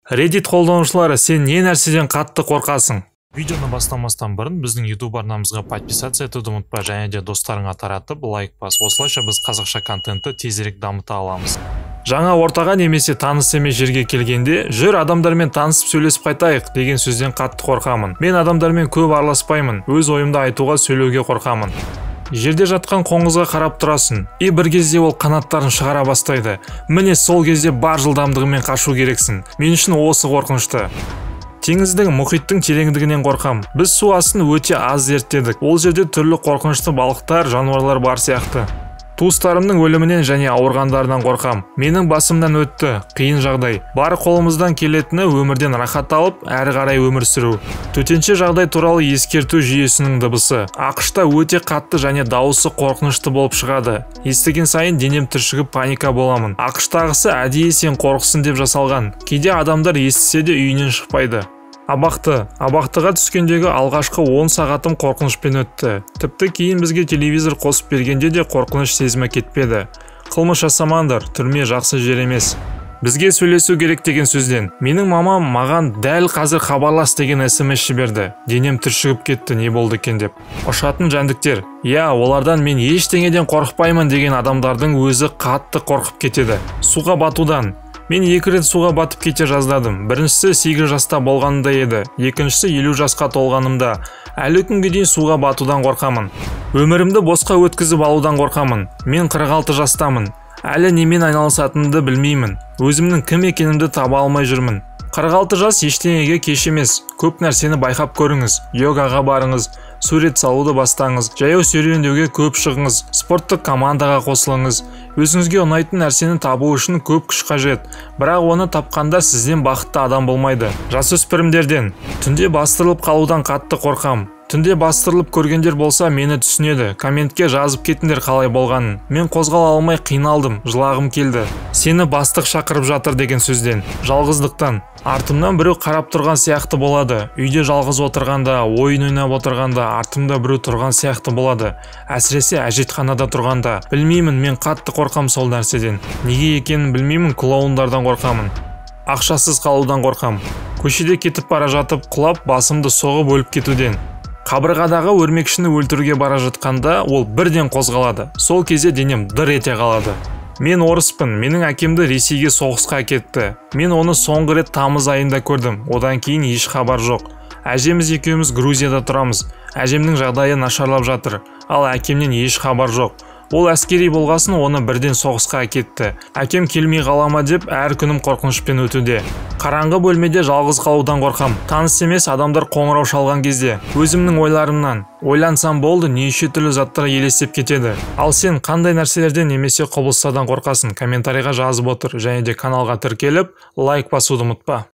Reddit қолданушылары, сен не нәрседен қатты қорқасың? Видеоны бастамастан бұрын біздің YouTube арнамызға подписаться етуді ұмытпа және де достарыңа таратып лайк бас. Осылайша біз қазақша контентті тезірек дамыта аламыз. Жаңа ортаға немесе таныс емес жерге келгенде, жүр, адамдармен танысып, сөйлесіп қайтайық деген сөзден қатты қорқамын. Мен адамдармен көп араласпаймын, өз ойымды айтуға, сөйлеуге қорқамын. Жерде жатқан қоңызға қарап тұрасың, и бір кезде ол қанаттарын шығара бастайды. Міне, сол кезде бар жылдамдығымен қашу керексің. Мен үшін осы қорқынышты. Теңіздің, мұхиттың тереңдігінен қорқам. Біз су астын өте аз зерттедік. Ол жерде түрлі қорқынышты балықтар, жануарлар бар сияқты. Туыстарымның өлімінен және ауырғандарынан қорқам. Менің басымнан өтті қиын жағдай. Бар қолымыздан келетіні — өмірден рахат алып, әрі қарай өмір сүру. Төтенше жағдай туралы ескерту жүйесінің дыбысы АҚШ-та өте қатты және дауысы қорқынышты болып шығады. Естіген сайын денем түршігіп, паника боламын. АҚШ-тағысы әдейі сен қорықсын деп жасалған. Кейде адамдар естісе де, үйінен шықпайды. Абақты. Абақтыға түскендегі алғашқы 10 сағатым қорқынышпен өтті. Тіпті кейін бізге телевизор қосып бергенде де, қорқыныш сезімі кетпеді. Қылмыс жасамаңдар, түрме жақсы жер емес. Бізге сөйлесу керек деген сөзден. Менің мамам маған «Дәл қазір хабарлас» деген СМС жіберді. Денем түршігіп кетті, не болды екен деп. Ұшатын жәндіктер. Иә, олардан. Мен ештеңеден қорықпаймын деген адамдардың өзі қатты қорқып кетеді. Суға батудан. Мен екі рет суға батып кете жаздадым. Біріншісі 8 жаста болғанымда еді, екіншісі 50 жасқа толғанымда. Әлі күнге дейін суға батудан қорқамын. Өмірімді босқа өткізіп алудан қорқамын. Мен 46 жастамын, әлі немен айналысатынымды білмеймін, өзімнің кім екенімді таба алмай жүрмін. 46 жас ештеңеге кеш емес. Көп нәрсені байқап көріңіз. Йогаға барыңыз, сурет салуды бастаңыз, жаяу серуендеуге көп шығыңыз, спорттық командаға қосылыңыз. Өзіңізге ұнайтын нәрсені табу үшін көп күш қажет, бірақ оны тапқанда сізден бақытты адам болмайды. Жасөспірімдерден. Түнде бастырылып қалудан қатты қорқам. Түнде бастырылып көргендер болса, мені түсінеді. Комментке жазып кетіңдер қалай болғанын. Мен қозғала алмай қиналдым, жылағым келді. Сені бастық шақырып жатыр деген сөзден. Жалғыздықтан. Артымнан біреу қарап тұрған сияқты болады. Үйде жалғыз отырғанда, ойын ойнап отырғанда, артымда біреу тұрған сияқты болады. Әсіресе әжетханада тұрғанда. Білмеймін, мен қатты қорқам сол нәрседен. Неге екенін білмеймін, клоундардан қорқамын. Ақшасыз қалудан қорқам. Көшеде кетіп бара жатып, құлап, басымды соғып, өліп кетуден. Қабырғадағы өрмекшіні өлтіруге бара жатқанда, ол бірден қозғалады. Сол кезде денем дыр ете қалады. Мен орыспын. Менің әкемді Ресейге соғысқа әкетті. Мен оны соңғы рет тамыз айында көрдім. Одан кейін еш хабар жоқ. Әжеміз екеуміз Грузияда тұрамыз. Әжемнің жағдайы нашарлап жатыр, ал әкемнен еш хабар жоқ. Ол әскери болғасын, оны бірден соғысқа әкетті. Әкем келмей қала ма деп, әр күнім қорқынышпен өтуде. Қараңғы бөлмеде жалғыз қалудан қорқам. Таныс емес адамдар қоңырау шалған кезде. Өзімнің ойларымнан. Ойлансам болды, неше түрлі заттар елестеп кетеді. Ал сен қандай нәрселерден немесе құбылыстардан қорқасың? Комментарийға жазып отыр және де каналға тіркеліп, лайк басуды ұмытпа.